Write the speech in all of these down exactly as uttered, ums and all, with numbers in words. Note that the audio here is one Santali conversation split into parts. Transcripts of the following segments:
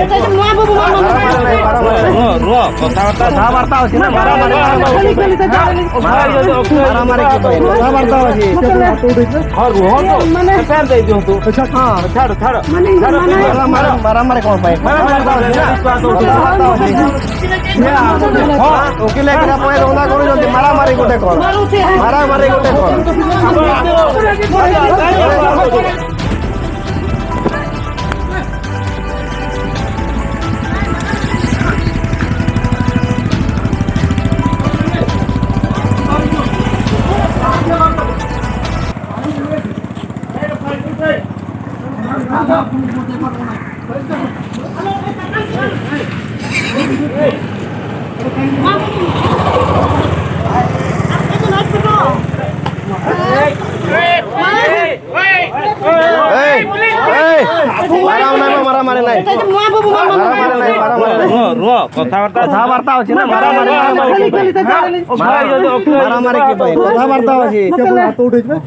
ରୁହ, ରୁହ, କଥାବାର୍ତ୍ତା, କଥାବାର୍ତ୍ତା ହଉଛି ନା, ମାରାମାରି, ମାରାମାରି। ମାରାମାରି କି ପାଇଁ? କଥାବାର୍ତ୍ତା ହଉଛି। ହଁ, ରୁହନ୍ତୁ। ମାନେ ଏଫଆଇଆର ଦେଇ ଦିଅନ୍ତୁ। ହଁ। ଛାଡ଼, ଛାଡ଼। ମାନେ ଛାଡ଼, ମାନେ ମାରାମାରି, ମାରାମାରି କ'ଣ ପାଇଁ? ମାରାମାରି କଥାବାର୍ତ୍ତା ହଉଛି ନା। କଥାବାର୍ତ୍ତା ହଉଛି। ହଁ, ଓକିଲ ଏକଲା ପଏ ଧନ୍ଦା କରୁଛନ୍ତି, ମାରାମାରି ଗୋଟେ କ'ଣ? ମାରାମାରି ଗୋଟେ କ'ଣ? ᱮᱭ, ᱮᱭ, ᱢᱟᱨᱟᱢ ᱱᱟᱭ, ᱢᱟᱨᱟᱢ ᱢᱟᱨᱮ ᱱᱟᱭ᱾ ᱢᱟᱨᱟᱢ ᱢᱟᱨᱮ ᱱᱟᱭ, ᱢᱟᱨᱟᱢ ᱢᱟᱨᱮ ᱱᱟᱭ᱾ ରୁହ, ରୁହ, କଥାବାର୍ତ୍ତା, କଥାବାର୍ତ୍ତା ହଉଛି ନା, ମାରାମାରି, ମାରାମାରି। ମାରାମାରି କି ପାଇଁ? କଥାବାର୍ତ୍ତା ହଉଛି।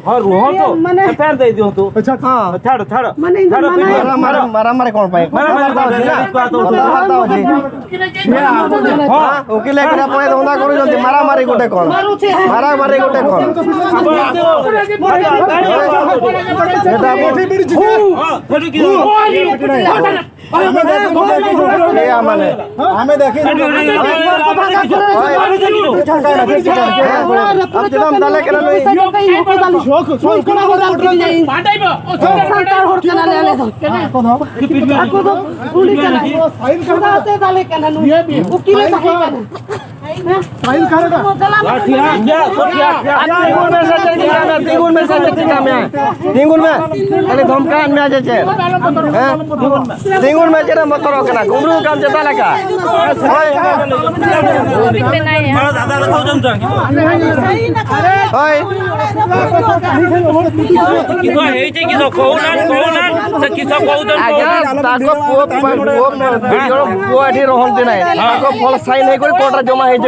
ହଁ, ରୁହନ୍ତୁ। ମାନେ ଏଫଆଇଆର ଦେଇ ଦିଅନ୍ତୁ। ହଁ। ଛାଡ଼, ଛାଡ଼। ମାନେ ଛାଡ଼, ମାନେ ଛାଡ଼। ମାରାମାରି, ମାରାମାରି କ'ଣ ପାଇଁ? ମାରାମାରି କଥାବାର୍ତ୍ତା ହଉଛି ନା। କଥାବାର୍ତ୍ତା ହଉଛି। ହଁ, ଓକିଲ ଏକଲା ପଏ ଧନ୍ଦା କରୁଛନ୍ତି, ମାରାମାରି ଗୋଟେ କ'ଣ? ମାରାମାରି ଗୋଟେ କ'ଣ? ସେଟା ଆମେ ଦେଖିଛୁ। ଆମେ ଦେଖିଛୁ। ଏକଦମ ତାହେଲେ କେନା ନୁହେଁ। ᱥᱟᱱᱛᱟᱲ ᱦᱚᱲ ᱠᱟᱱᱟᱞᱮ ᱟᱞᱮ ᱫᱚ᱾ ᱟᱠᱚ ᱫᱚ ᱠᱩᱲᱤ ᱠᱟᱱᱟᱭ᱾ ᱥᱟᱭᱤᱱ ᱠᱟᱱᱟ᱾ ᱥᱟᱶᱛᱮ ᱫᱟᱞᱮ ᱠᱟᱱᱟ ᱱᱩᱭ᱾ ᱤᱭᱟᱹ ᱵᱤ-, ᱩᱠᱤᱞ ᱮ ᱥᱟᱭᱤᱱ ᱛᱟᱦᱮᱸ ᱠᱟᱱᱟ᱾ ᱠᱟᱱᱟ᱾ ᱥᱟᱭᱤᱱ ᱠᱟᱱᱟ᱾ ᱟᱢ ᱫᱚ ᱪᱟᱞᱟᱣ ᱢᱮ᱾ ᱛᱤᱸᱜᱩᱱ ᱢᱮ ᱥᱮ ᱪᱮᱫ ᱪᱤᱠᱟᱹ ᱢᱮᱭᱟ? ᱛᱤᱸᱜᱩᱱ ᱢᱮ ᱥᱮ ᱪᱮᱫ ᱪᱤᱠᱟᱹ ᱢᱮᱭᱟ? ᱛᱤᱸᱜᱩᱱ ᱢᱮ᱾ ᱠᱷᱟᱹᱞᱤ ᱫᱷᱚᱢᱠᱟᱣᱮᱫ ᱢᱮᱭᱟ ᱥᱮ ᱪᱮᱫ? ᱦᱮᱸ? ᱛᱤᱸᱜᱩᱱ ᱢᱮ, ᱪᱮᱫ ᱮᱢ ᱵᱚᱛᱚᱨᱚᱜ ᱠᱟᱱᱟ? ᱠᱩᱢᱵᱽᱲᱩ ᱠᱟᱱ ᱪᱮᱛᱟ ᱞᱮᱠᱟ? ᱦᱳᱭ᱾ ᱦᱳᱭ᱾ କିସ ହେଇଛି, କିସ କହୁନାହାନ୍ତି, କହୁନାହାନ୍ତି। ସେ କିସ କହୁଛନ୍ତି, ଆଜ୍ଞା, କହୁନାହାନ୍ତି। ତାଙ୍କ ପୁଅ, ପୁଅ, ପୁଅ ଏଠି ରହନ୍ତି ନାହିଁ। ତାଙ୍କ ଭଲ ସାଇନ୍ ହେଇକରି କୋର୍ଟରେ ଜମା ହେଇଛି।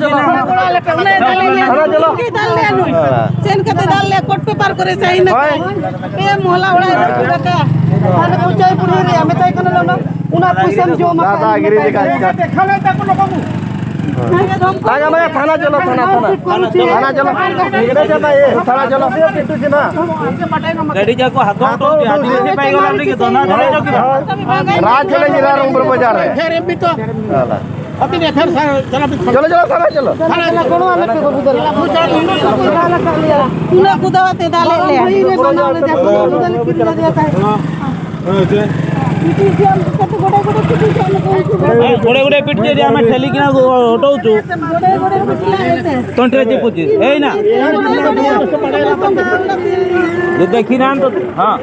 ᱪᱟᱞᱟᱜ᱾ ᱛᱷᱟᱱᱟ ᱪᱟᱞᱟᱜ᱾ ᱪᱮᱫ ᱠᱟᱛᱮ ᱫᱟᱞ ᱞᱮ ᱠᱳᱨᱴ ᱯᱮᱯᱟᱨ ᱠᱚᱨᱮ ᱥᱟᱭᱤᱱ ᱟᱠᱟᱫ᱾ ᱯᱮ ᱢᱚᱦᱞᱟ ᱚᱲᱟᱜ ᱨᱮ ᱫᱩᱲᱩᱵ ᱠᱟᱛᱮ᱾ ᱟᱨ ᱯᱚᱧᱪᱟᱭᱮᱛ ᱵᱩᱲᱦᱤ ᱨᱮᱭᱟᱜ ᱢᱮᱛᱟᱭ ᱠᱟᱱᱟ ᱞᱮ ᱚᱱᱟ᱾ ᱚᱱᱟ ᱯᱚᱭᱥᱟᱢ ᱡᱚᱢᱟ᱾ ᱫᱟᱫᱟ ᱜᱤᱨᱤ ᱫᱤᱠᱷᱟ ᱤᱥᱠᱟ᱾ ᱟᱜᱟ ᱢᱟᱜᱟ ᱛᱷᱟᱱᱟ ᱪᱟᱞᱟᱜ᱾ ᱛᱷᱟᱱᱟ ᱪᱟᱞᱟᱜ᱾ ᱛᱷᱟᱱᱟ ᱪᱟᱞᱟᱜ᱾ ᱛᱷᱟᱱᱟ ᱪᱟᱞᱟᱜ᱾ ᱜᱟᱹᱰᱤ ᱡᱟᱠᱚ ᱦᱟᱛᱟᱣ ᱦᱚᱴᱚ ᱠᱮᱫᱟ᱾ ᱨᱟᱡᱽ ᱪᱟᱞᱟᱜ ᱡᱮᱞᱟ ᱨᱚᱝᱯᱩᱨ ᱵᱟᱡᱟᱨ ᱨᱮ᱾ ᱪᱚᱞᱚ ᱪᱚᱞᱚ ᱛᱷᱟᱱᱟ ᱪᱚᱞᱚ᱾ ᱩᱱᱟᱹᱜ ᱠᱩᱫᱟᱣ ᱟᱛᱮ ᱫᱟᱞᱮᱫ ᱞᱮᱭᱟ᱾ ᱜᱚᱲᱮ ᱜᱚᱲᱮ ᱯᱤᱴ ᱪᱮᱫ ᱟᱢᱮ ᱴᱷᱮᱞᱤ ᱠᱤᱱᱟ ᱚᱴᱳ ᱩᱪᱩ᱾ ᱛᱚᱱᱴᱷᱮ ᱪᱮᱫ ᱯᱩᱪᱤ ᱮᱭ ᱱᱟ᱾ ᱫᱮᱠᱷᱤ ᱱᱟᱱ ᱛᱚ ᱦᱟᱸ᱾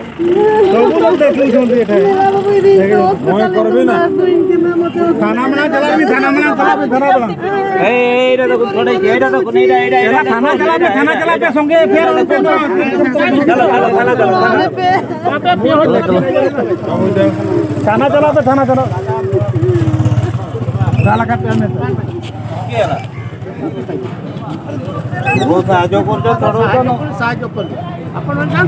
ᱛᱟᱱᱟ ᱢᱟᱱᱟ ᱪᱟᱞᱟᱣ ᱵᱤᱱ, ᱛᱟᱱᱟ ᱢᱟᱱᱟ ᱪᱟᱞᱟᱣ ᱵᱤᱱ, ᱛᱟᱱᱟ ᱢᱟᱱᱟ᱾ ᱮᱭ, ᱮᱭ, ᱮᱭ, ᱫᱟᱫᱟ, ᱠᱚ ᱛᱷᱚᱲᱟ ᱮᱭ, ᱫᱟᱫᱟ, ᱠᱚ ᱱᱤᱭᱟ, ᱮᱭ, ᱮᱭ, ᱮᱭ, ᱛᱷᱟᱱᱟ ᱪᱟᱞᱟᱣ ᱯᱮ, ᱛᱷᱟᱱᱟ ᱪᱟᱞᱟᱣ ᱯᱮ, ᱥᱚᱸᱜᱮ ᱯᱷᱮᱨ ᱚᱱᱛᱮ ᱫᱚ᱾ ᱪᱟᱞᱟᱣ, ᱪᱟᱞᱟᱣ, ᱪᱟᱞᱟᱣ, ᱪᱟᱞᱟᱣ᱾ ᱛᱷᱟᱱᱟ ᱪᱟᱞᱟᱣ ᱯᱮ, ᱛᱷᱟᱱᱟ ᱪᱟᱞᱟᱣ᱾ ᱪᱟᱞᱟᱣ ᱠᱟᱛᱮ ᱢᱮ᱾ ᱵᱚᱦᱩᱛ ସାᱦᱟᱡᱽᱡᱚ ᱠᱚᱨᱡᱚ, ᱛᱚᱲᱚ ᱠᱚ ᱱᱚ-, ᱥᱟᱦᱟᱡᱽᱡᱚ ᱠᱚᱨᱡᱚ᱾ ᱟᱯᱱᱟᱨ ᱡᱟᱱ